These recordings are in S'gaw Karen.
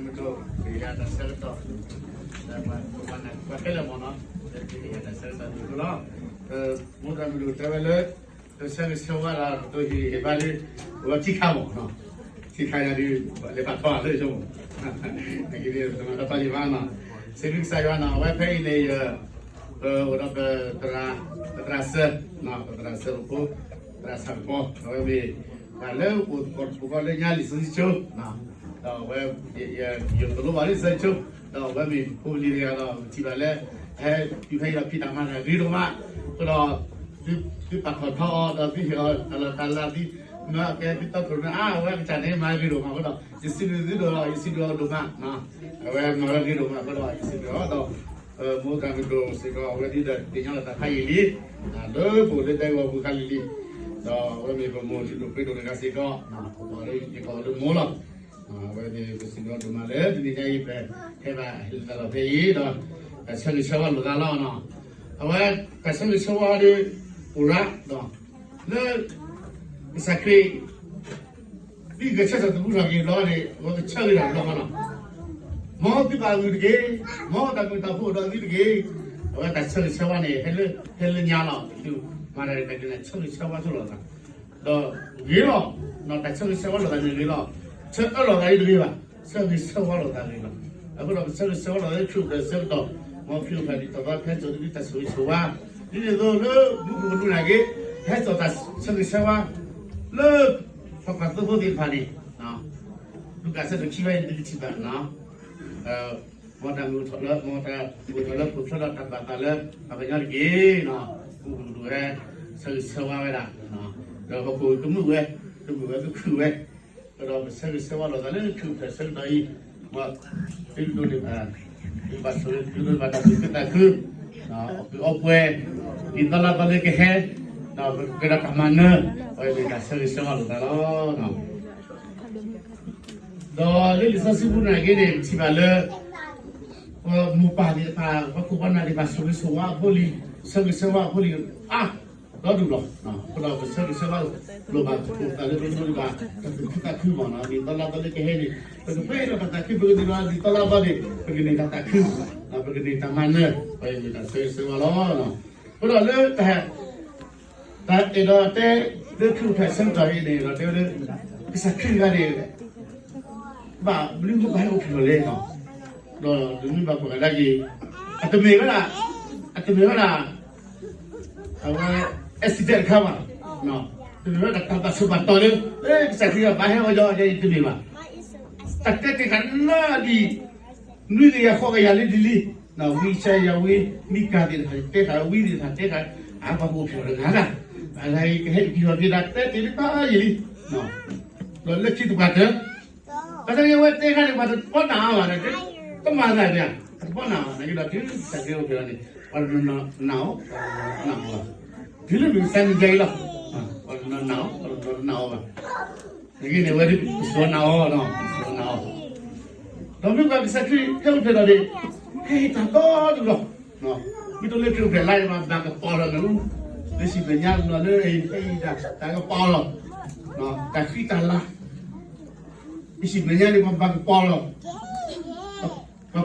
မုၢ်ဒိၣ် ကယၤတၢ်ဆၢကတီၢ် ပှၤခဲလၢာ်မ့ၢ်နီၤ ကယၤတၢ်ဆၢကတီၢ်န့ၣ်လီၤ. မိၢ်သရၣ်မုၣ်ဒိၣ်တဲဝဲလၢ ပဆၢဂ့ၤဆၢဝါဒီး ပတိၢ်ဟ့ၣ်ဂံၢ်ဟ့ၣ်ဘါလၢ ပဝဲခံခါမ့ၢ်နီၤ, ခံခါညါဒ် လဲၤပာ်ထီၣ်လၢယမိၢ် က့ၤဒ်ပမၤတၢ်ပာ်လံၤမးနီၤ, စံးဘျုးကစၢ်ယွၤနီၤ အဝဲဖဲအံၤန့ၣ် ပအိၣ်ဒီးပသရၣ်, ပသရၣ်စၢၤ, ပသရၣ်စၢၤဖိ, သရၣ်ဆၣ်ကပီၤ အဝဲမ့ၢ် ပှၤလၢအိၣ်သကိးတပူၤဃီလၢညါလံာ်စီဆှံကၠိ, ဒီးအဝဲ ယသိၣ်လိဘၣ်လၢလံာ်စီဆှံကၠိ, ဒီးအဝဲမ့ၢ်ဖိပလံၤတဂၤဒီး ပထံၣ်ဘၣ်လၢ ဟဲတုၤဖဲအံၤဒီးဖံးတၢ်မၤတၢ်ဂ့ၤဒိၣ်မး, အဃိဒီး သုပာ်ထီၣ်ထီအီၤဒီး သုဟ့ၣ်အီၤတၢ်လီၢ်တၢ်လၤ သုမၤကဲသုတီခိၣ်ရိၣ်မဲ အါ အဝဲကစၢ်န့ၣ်မၤဂ့ၤဒိၣ်မးအဃိဒီး ယစံးဘျုးသုဒိၣ်ဒီး ယစံးဘျုးအီၤဒိၣ်မး, အဝဲမၤဝဲဂ့ၤဒိၣ်မးအဃိဒီး ယစံးဘျုးအီၤဒီး မိၢ်သရၣ်မုၣ်ဒိၣ်စ့ၢ်ကီး အဝဲဒ်ဒီးသ့ၣ်ညါလီၤတၢ်ဖးယံာ်လံ, လၢပအိၣ်လၢဒဲကဝီၤပူၤခါလံၤလံၤ, ဒီးအဝဲမ့ၢ်ပမိၢ်လုၢ်ဒိၣ်ပှ့ၤဒိၣ်တဂၤစ့ၢ်ကီး, ယကိးလၢယကိးလၢမိၢ်လီၤ. အဝဲန့ၣ်ပစံးဘျုးအီၤဒိၣ်မးလၢ တနံၤညါအံၤ ပဟဲဘၣ်ဟဲလီၤဖဲအံၤဒီး တၢ်ဆၢဂ့ၤဆၢဝါလိာ်သးလီၤ. အဝဲ တၢ်ဆၢဂ့ၤဆၢဝါဒီး အိၣ်ရၣ်ဒီး လၢ ကစၢ်ခရံာ် သုဂဲၤဆၢထၢၣ်သမူထီၣ်က့ၤဘျီန့ၣ် အဝဲကဆၢဂ့ၤတၢ်ဘျီဃီလီၤ. မ်သုဘၣ်မုာ်တက့ၢ်, မ်တၢ်မုာ်တၢ်ဖိအိၣ်ဒီးသုတက့ၢ်, အဝဲတၢ်ဆၢဂ့ၤဆၢဝါန့ၣ် ဟဲလၢညါလီၤ. မၤတၢ်န့ၣ် တၢ်ဆၢဂ့ၤဆၢဝါဆိလိာ်သး ဒီးဂ့ၤလီၤ, တၢ်ဆၢဂ့ၤဆၢဝါလိာ်သးန့ၣ်ဂ့ၤလီၤ, ဆၢအၢလိာ်သးအံၤတဂ့ၤဘၣ်, ဆၢဂ့ၤဆၢဝါလိာ်သးဂ့ၤလီၤ. အဃိဒီးပဆၢဂ့ၤဆၢဝါလိာ်သးလၢခရံာ်အိၣ်ဖျဲၣ်ဆၢကတီၢ်, မ်ခရံာ်အိၣ်ဖျဲၣ်ဒ်သိးပဟဲစိာ်ဒ်တၢ်ဆိၣ်ဂ့ၤဆိၣ်ဝါ, ဒ်န့ၣ်အသိးလၢမူခိၣ်ကလူးနာ်က့ၤ, ဟဲစိာ်တၢ်ဆၢဂ့ၤဆၢဝါ လၢ ပှၤကွၢ်သိဖိသ့ၣ်တဖၣ်န့ၣ်, လူၤကၣ်ဆၢဒိၣ်ခံဖဲအံၤန့ၣ် သုကထံၣ်ဘၣ် မ်တၢ်မုာ်ထီၣ်လၢ မ်တၢ်မုာ်ထီၣ်လၢပိာ်ထွဲဒီးတၢ်ဘၣ်သးလၢ ပှၤကညီတက့ၢ်, မူခိၣ်ကလူးဟဲ ဆၢဂ့ၤဆၢဝါဝဲဒၣ်, ဒီးဟီၣ်ခိၣ်ကမုာ်ဝဲ, ကမုာ်ဝဲကခုၣ်ဝဲ, ဒီးပဆၢဂ့ၤဆၢဝါလိာ်သးလၢခရံာ်အိၣ်ဖျဲၣ်ဆၢကတီၢ်အံၤ, မ်သုဒိးန့ၢ်ဘၣ် သုဒိးန့ၢ်ဘၣ်တၢ်သူၣ်ခုသးခု, အီၣ်ကုၢ်အီပှဲၤ, နံၣ်သီလါသီလၢကဟဲ, ဒီးပကကဲထီၣ်တၢ်မၤနၢၤ, အဝဲမ့ၢ်တၢ်ဆၢဂ့ၤဆၢဝါလိာ်သးလီၤ. ဒီးလၢလံာ်စီဆှံပူၤနာ်က့ၤန့ၣ် ပထံၣ်ဘၣ်လၢ ပမိၢ်ပၢ်သ့ၣ်တဖၣ် ပှၤခိၣ်ပှၤနၢ်သ့ၣ်တဖၣ် ဆိၣ်ဂ့ၤဆိၣ်ဝါအဖိလံၤ, ဆၢဂ့ၤဆၢဝါအဖိလံၤ အါ ဒီဒူၣ်လီၤ. အဃိဒီးပဆၢဂ့ၤဆၢဝါလိာ်ဘၣ်ပသးလၢပဒိးန့ၢ်ဘၣ် တၢ်သူၣ်ခုသးခုမးနီၤ, နံၣ်သီလါသီလၢကဟဲန့ၣ် ပကပှဲၤဒီးတၢ်သးခု ပကန့ၢ်ဘၣ်နံၣ်သီလါသီန့ၣ် ပကန့ၢ်တၢ်သးခု, ပကန့ၢ်တၢ်မၤနၢၤ, ပကန့ၢ်တၢ်ဆၢဂ့ၤဆၢဝါလီၤ. အဃိဒီးလၢတၢ် တၢ်အဲၣ်ဒိးတဲ လၢခရံာ်အိၣ်ဖျဲၣ်ဆၢကတီၢ်အံၤန့ၣ် ဒီးတဲဝဲလၢ ကစၢ်ခရံာ်တဂၤန့ၣ် ဘၣ်မနုၤဘၣ်ဟဲအိၣ်ဖျဲၣ်လီၤလဲၣ်နီၤ, ဒီးတမ့ၢ်ဘၣ်ပှၤဂၤဒၣ်က့ၤ, အတမ့ၢ်ဝဲဒၣ်, အတမ့ၢ်ဝဲဒၣ် အဝဲ accident တခါဘၣ်, တမ့ၢ်ဝဲဒၣ်တၢ်ဘၣ်ဆိၣ်ဘၣ်တီၤလၢ ကစၢ်ခရံာ်ဘၣ်ဟဲအီၤယီၤယီၤအံၤတမ့ၢ်ဘၣ်, တၢ်တဲတ့ၢ်တၢ်လၢဒ် နွံကယၤဃိးကယၤလၢဒ်လံ, ဝံယၡါယၤ ဝံမံကၤသ့ၣ်တဖၣ် တဲတၢ် ဝံသ့ၣ်တဖၣ်တဲတၢ် အါပှၤကအိၣ်ဖျဲၣ်လီၤတဂၤဂၤ, အဂၤအံၤကဟဲက့ၤလီၤက့ၤဒၣ် တဲတ့ၢ်လၢတၢ်ယံာ်လံ, ဒီးလၢခံတပှၢ်တၢၢ် ဘၣ်ဆၣ်က့ၤဝဲတဲခါန့ၣ် ပှၤတပီၢ်နာ်အီၤဘၣ်ဒီး တမၤသးဒ်, တပီၢ်နာ်အီၤ နာ်က့ဒီးတုၤကစၢ်ခရံာ်အိၣ်ဖျဲၣ်လီၤန့ၣ် ပှၤတနီၤနီၤနာ်အီၤ, နာ်အီၤဘၣ်, တုၤလၢမုၢ်မဆါတနံၤအံၤလီၤ, ပှၤတနီၤနာ်အီၤ ပှၤတနီၤတနာ်အီၤဘၣ် နဂ့ၤန့ၣ် ဝဲဒ်ပစိာ်နာ်အီၤ, ပစိာ်နာ်အီၤ, ဒီးမ့ၢ်ပှၤကစၢ်ခရံာ်ဟဲအိၣ်ဖျဲၣ်လီၤန့ၣ် ဟဲဟ့ၣ်တၢ်ဒီဒူၣ်လီၤ, မ့ၢ်တအိၣ်လၢခရံာ်အိၣ်ဖျဲၣ်လါန့ၣ် ပှၤဘၣ်ကပီၤလီၤနၤ, လၢစံၣ်မဲာ်ညါလီၤလၢအံၤ ဟဲဟ့ၣ်တၢ် တၢ်ကပီၤလီၤ, တၢ်ဃံတၢ်လၤ ပစံၣ်မဲာ်ညါန့ၣ် ပှၤဘၣ်ကပီၤလီၤ, ပပာ်လီၤဒီးတၢ်ဖိဖိအိၣ်လီၤ, မ့ၢ်တၢ်ဖိဂ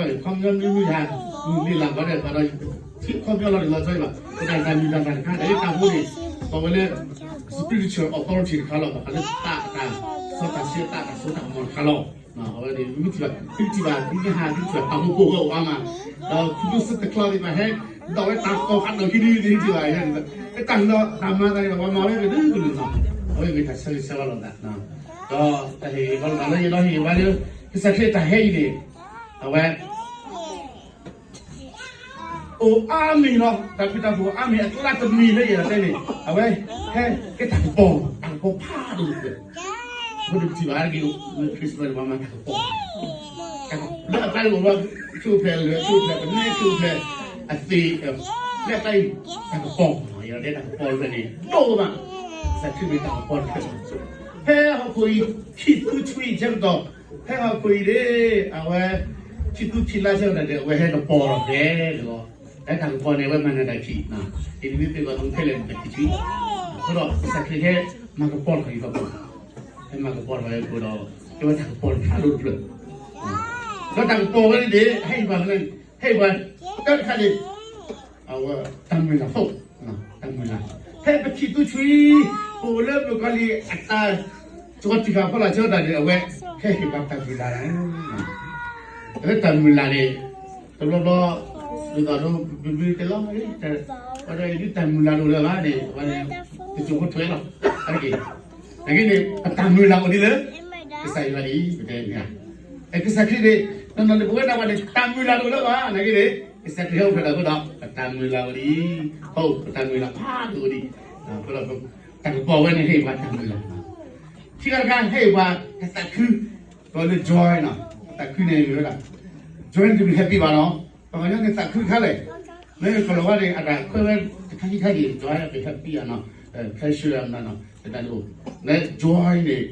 ၤန့ၣ် ခီပညီမ့မ့ၢ်ယၤ မ့ၢ်လၢ်လၢ်ဘၣ်ဒီး ပှၤဒီး ထံခီပညီလီၤန့ၣ် လီၤဆီဘၣ်, ပတၢ်တၢ်မုၢ်တၢ်တၢ်တခါ တၢ်လၢတၢ်ဖိန့ၣ် ပဝဲလၢ spiritual authority တခါလီၤ, ပှၤလၢတၢ်သးစီဆှံတၢ်တၢ်စိတၢ်ကမီၤတခါလီၤ. အဝဲန့ၣ် မ့ၢ်ထံၣ်ဘၣ် သုထံၣ်ဘၣ် ဒ်န့ၣ်ဟး သုထံၣ်ဘၣ် တၢ်ဖိဖိဂၤအိၣ်အါမး, ဒီးဖုဒိၣ်စုတကျီသ့ၣ်တဖၣ်ဟဲ ဒိးဝဲတၢ်ကီၢ်ဖးဒိၣ်ခံဒု သုထံၣ်ဘၣ်, တၢ်လီၤတၢ်မၤသးန့ၣ် ပှၤမၤဝဲကဒုကလုာ်နီၤ, အဝဲမ့ၢ်တၢ်ဆၢဂ့ၤဆၢဝါလိာ်သး, ဒီးတၢ်ဟ့ၣ်ဂံၢ်ဟ့ၣ်ဘါလၢယဒီးဟ့ၣ်ဂံၢ်ဟ့ၣ်ဘါလၢ ကစၢ်ခရံာ်တၢ်ဟဲအံၤန့ၣ် အဝဲ အိၣ်အါမံၤလီၤ, တၢ်ဘျုးတၢ်ဖှိၣ်အါမံၤ အကျါတမံၤလၢယအဲၣ်ဒိးတဲန့ၣ် အဝဲ ဟဲကဲတၢ်ကပီၤ, တၢ်ကပီၤဖးဒိၣ်တဖျၢၣ်, အဃိန့ၣ်ပထံၣ်ဘၣ်က့ၤ Christmas န့ၣ် ပှၤမၤတၢ်ကပီၤ, လၢအကျါန့ၣ်အိၣ်ဒီး ခရံာ်အိၣ်ဖျဲၣ်လၢာ် ခရံာ်အိၣ်ဖျဲၣ်ကနဲ ခရံာ်အိၣ်ဖျဲၣ်အသ့ၣ်, လၢအကျါန့ၣ် တၢ်ကပီၤ, ယအဲၣ်ဒိးတဲတၢ်ကပီၤတဖျၢၣ်န့ၣ် ဒိၣ်မး, ကစၢ်ခရံာ်မ့ၢ်တၢ်ကပီၤတဖျၢၣ်, ဖဲဟီၣ်ခိၣ်အံၤ ခံသူဆံဆၢကတီၢ် ဖဲဟီၣ်ခိၣ်အံၤန့ၣ် အဝဲ ခံသူခံလါဆၢကတီၢ်န့ၣ် အဝဲဟဲကပီၤလီၤဖဲန့ၣ်လီၤ, တၢ်ကပီၤန့ၣ် အဝဲမၤနၢၤတၢ်ခံး, အံၤန့ၣ်မ့ၢ်သ့ၣ်ဂီၢ်သူခဲလၢာ်န့ၣ်တၢ်ခံးဆံ, အဃိဒီးကစၢ်ခရံာ်ဟဲမၤကပီၤထီၣ်အံၤဒီး ဟဲမၤကပီၤထီၣ်ဝဲအဃိဒီး ကဲဝဲတၢ်ကပီၤတဖးဒိၣ်တဖျၢၣ်, ဒီးတၢ်ကပီၤဝဲန့ၣ်န့ၣ် ဟဲဟ့ၣ်ပှၤ, ဟဲဟ့ၣ်ပှၤတၢ်တခါန့ၣ် အဝဲ တၢ်မုၢ်လၢ်ဖိ, တၢ်မုၢ်လၢ်, ဖဲပထံၣ်သူဆွံ ပအိၣ်လၢပကီၢ်လံအတၢ် ကီတံၢ်ဃာ်ဖီလာ်ဆၢတၢ်န့ၣ် အဝဲ ဟဲဟ့ၣ်ပှၤတၢ်မုၢ်လၢ်န့ၣ် အဝဲတၢ်မုၢ်လၢ်န့ၣ် တဘျီဘျီ ဒ်သိးဒီး ပဘျုးတဲလီၤ ဝဲဒၣ်အံၤဒ်တၢ်မုၢ်လၢ်တအိၣ်လၢၤဘၣ်န့ၣ် အဝဲန့ၣ် တစိၢ်ဖိထွဲလီၤ. အါတက့ၢ် နာ်က့န့ၣ် ပတၢ်မုၢ်လၢ်အိၣ်ဒ်လၢ ကစၢ်ယွၤလံ ပတဲန့ၣ်, ကစၢ်ခရံာ်န့ၣ် နီၢ်နီၢ်န့ၣ် ပဝဲဒၣ်ပှၤန့ၣ် တၢ်မုၢ်လၢ်တအိၣ်လၢၤဘၣ် နာ်က့န့ၣ် ကစၢ်ခရံာ်ဟဲအိၣ်ဖျဲၣ်တၢ်အဃိဒီး ပတၢ်မုၢ်လၢ်အိၣ်လံ, ပတၢ်မုၢ်လၢ်ဖးဒိၣ်အိၣ်လံ, အဃိဒီး တၢ်ကပီၤဝဲန့ၣ် ဟဲဟ့ၣ်ပှၤတၢ်မုၢ်လၢ် ခံခါတခါ ဟဲဟ့ၣ်ပှၤတၢ်သးခု, ပှၤလၢ joy နီၤ, တၢ်သးခုန့ၣ်မ့ၢ်ဝဲဒၣ် joy န့ၣ်တမ့ၢ် happy ဘၣ်နီၤ, ပှၤကညီန့ၣ်သးခုတခါလဲၣ်, မ့ၢ်ကလီၤဝဲန့ၣ် အတၢ်ခွဲးဝဲတခါခံခါက့ၤ joy ပ happy နီၤ, pleasure နီၤ, တၢ်န့ၣ်အိၣ်, လၢ joy န့ၣ်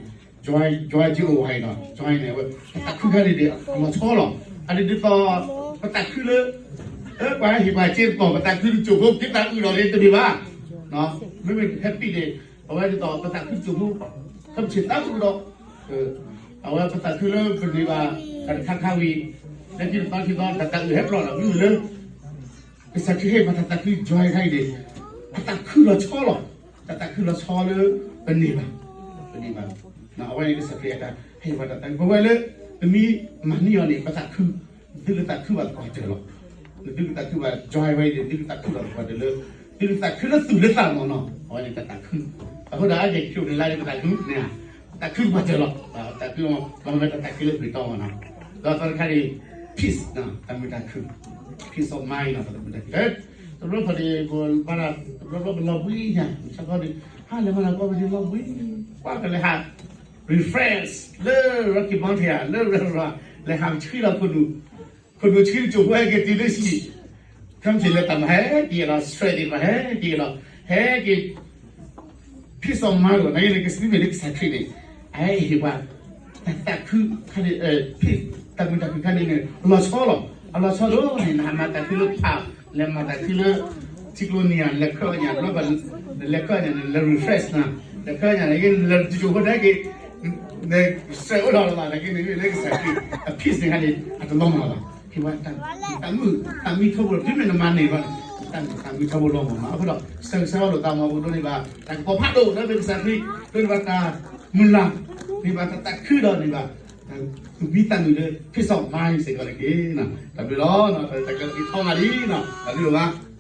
joy, joy ကအိၣ်ဝဲအံၤနီၤ, joy န့ၣ် အဝဲ ပသးခုတခါန့ၣ်ဒီး အလီၤဆီလီၤ, အဒ်သိး ပသးခုလၢ ပှၤဟ့ၣ်ပှၤစ့တပီၢ် ပသးခုတစိၢ်ဖိ က့ၤသးအုးဒီးန့ၣ်တမ့ၢ်ဘၣ်, မ့မ့ၢ် happy န့ၣ် အဝဲဒ်သိးပသးခုတစိၢ်ဖိ ဖဲပဆ့ၣ်သးအုးဒီး အဝဲပသးခုလၢပန့ၢ်ဘၣ် တၢ်တခါခါဝံၤ လၢခံတသီခံသီ တၢ်သးအုးဟဲဖျိးဒီး မ့မ့ၢ်လၢ ကစၢ်ခရံာ်ဟ့ၣ်ပှၤတၢ်သးခု joy ခါအံၤန့ၣ် အသးခုလီၤဆီလီၤ, တၢ်သးခုလီၤဆီလၢပန့ၢ်ဘၣ်, ပန့ၢ်ဘၣ်, အဝဲန့ၣ်ကစၢ်ခရံာ်အတၢ်ဟ့ၣ်ပှၤတၢ်သးခု ပဝဲလၢ ပမ့ၢ်မၤန့ၢ်အီၤန့ၣ် ပသးခု, သုကသးခုဘၣ်သပှၢ်တၢၢ်လီၤ, သုကသးခုဘၣ် joy ဝဲအံၤန့ၣ် သုကသးခုဘၣ်သပှၢ်တၢၢ်လၢ သုကသးခုလၢသူၣ်လၢသးမ့ၢ်နီၤ, အဝဲန့ၣ်တၢ်သးခု, အဃိဒီးအက့ၤခံန့ၣ်လၢပသးခုန့ၣ် သးခုဘၣ်တၢၢ်လီၤ, သးခု လီၤမ့ၢ်တၢ်သးခုလၢပျၢၤတီမ့ၢ်နီၤ, ဒီးသီတခါန့ၣ် peace တၢ်မုာ်တၢ်ခု, peace of mind နီၤ တၢ်မုာ်တၢ်ခု, တဘျီဘျီန့ၣ် ပဘၣ်ဒၣ် တဘျီဘျီပလီၤဘှံးညါ ဆၢကီၢ်န့ၣ် ဟါလၢမၤနၤကီၢ်ပဒံလီၤဘှံး, ပှၤကလဲၤဟး refresh လၢ Rocky Mountain ဧါ လၢ လဲၤဟးဆှံလီၤ ခိၣ်နူာ်ဆှံတစိၢ်ဖိဟဲက့ၤတုၤလၢဟံၣ်, ခဲမုၢ်ဆ့ၣ်လၢတၢ်မၤဟဲက့ၤဒီး stress သ့ၣ်တဖၣ်ဟဲက့ၤဒီး ဟဲက့ၤ peace of mind လီၤ, နာ်က့န့ၣ် ကစံးမ့ၢ်လၢကစၢ်ခရံာ်န့ၣ် အဟ့ၣ်ပှၤ တၢ်သးခုခါန့ၣ် တၢ်မုာ်တၢ်ခုခါန့ၣ်န့ၣ် အလီၤဆီလီၤ, အလီၤဆီလီၤန့ၣ် နမၤသးခုလၢဖး, လဲၤမၤသးခုလၢ ထံကျိနံၤဧါ လဲၤခၢၣ်ညါ လဲၤခၢၣ်ညါန့ၣ် လဲၤ refresh နၤ, လဲၤခၢၣ်ညါန့ၣ် လဲၤတစိၢ်ဖိဒၣ်က့ၤ stress အိၣ်ဒီးလီၤဘၣ် နာ်က့န့ၣ် လၢကစၢ်ခရံာ် အ peace န့ၣ်ခါန့ၣ် အတလီၤမၢ်ဘၣ်, ဟ့ၣ်ပှၤတၢ်မုာ် တၢ်မုာ်ထီဘိလီၤ, တုၤမ့ၢ်နမၤန့ၢ်ဘၣ်န့ၣ် တၢ်မုာ်ထီဘိလီၤမၢ်နီၤ, အဃိဒီး ဆၢဂ့ၤဆၢဝါလိာ်သးမ့ၢ်ပဒိးန့ၢ်ဘၣ် တၢ်ကပီၤဖးဒိၣ်လၢမ့ၢ်ကစၢ်ခရံာ် ဒိးန့ၢ်ဘၣ်တၢ်မုၢ်လၢ်, န့ၢ်ဘၣ်တၢ်သးခုဒီးန့ၢ်ဘၣ် တၢ်သူၣ်မံသးမုာ်လၢ peace of mind စ့ၢ်ကီးတက့ၢ်, တၢ်ဘျုးလီၤ, တၢ်ကဲထီၣ်မးလံနီၤ, တၢ်ဘျုးလီၤဘၣ်